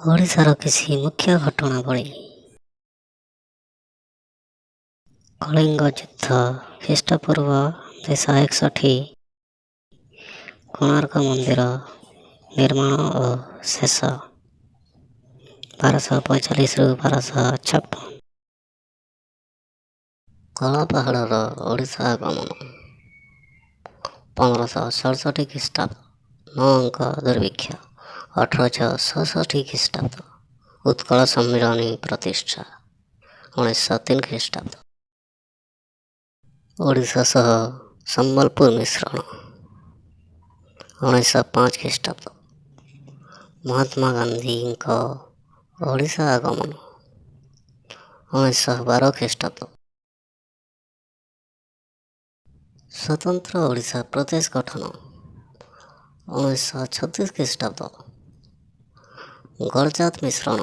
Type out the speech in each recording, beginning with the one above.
ଓଡ଼ିଶାର କିଛି ମୁଖ୍ୟ ଘଟଣାବଳୀ। କଳିଙ୍ଗ ଯୁଦ୍ଧ, ଖ୍ରୀଷ୍ଟପୂର୍ବ 261। କୋଣାର୍କ ମନ୍ଦିର ନିର୍ମାଣ ଓ ଶେଷ, 1245ରୁ 1256। କଳାପାହାଡ଼ର ଓଡ଼ିଶା ଆଗମନ, 1567 ଖ୍ରୀଷ୍ଟାବ୍ଦ। ନଅଙ୍କ ଦୁର୍ଭିକ୍ଷ, 1866 ଖ୍ରୀଷ୍ଟାବ୍ଦ। ଉତ୍କଳ ସମ୍ମିଳନୀ ପ୍ରତିଷ୍ଠା, 1903 ଖ୍ରୀଷ୍ଟାବ୍ଦ। ଓଡ଼ିଶା ସହ ସମ୍ବଲପୁର ମିଶ୍ରଣ, 1905 ଖ୍ରୀଷ୍ଟାବ୍ଦ। ମହାତ୍ମା ଗାନ୍ଧୀଙ୍କ ଓଡ଼ିଶା ଆଗମନ, 1912 ଖ୍ରୀଷ୍ଟାବ୍ଦ। ସ୍ୱତନ୍ତ୍ର ଓଡ଼ିଶା ପ୍ରଦେଶ ଗଠନ, 1936 ଖ୍ରୀଷ୍ଟାବ୍ଦ। ଗଡ଼ଜାତ ମିଶ୍ରଣ,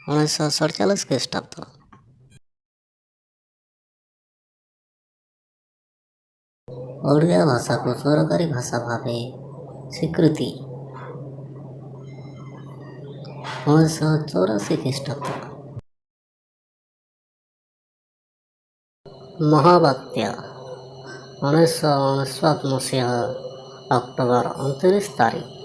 1947 ଖ୍ରୀଷ୍ଟାବ୍ଦ। ଓଡ଼ିଆ ଭାଷାକୁ ସରକାରୀ ଭାଷା ଭାବେ ସ୍ୱୀକୃତି, 1984 ଖ୍ରୀଷ୍ଟାବ୍ଦ। ମହାବାତ୍ୟା, 1999 ମସିହା ଅକ୍ଟୋବର 29 ତାରିଖ।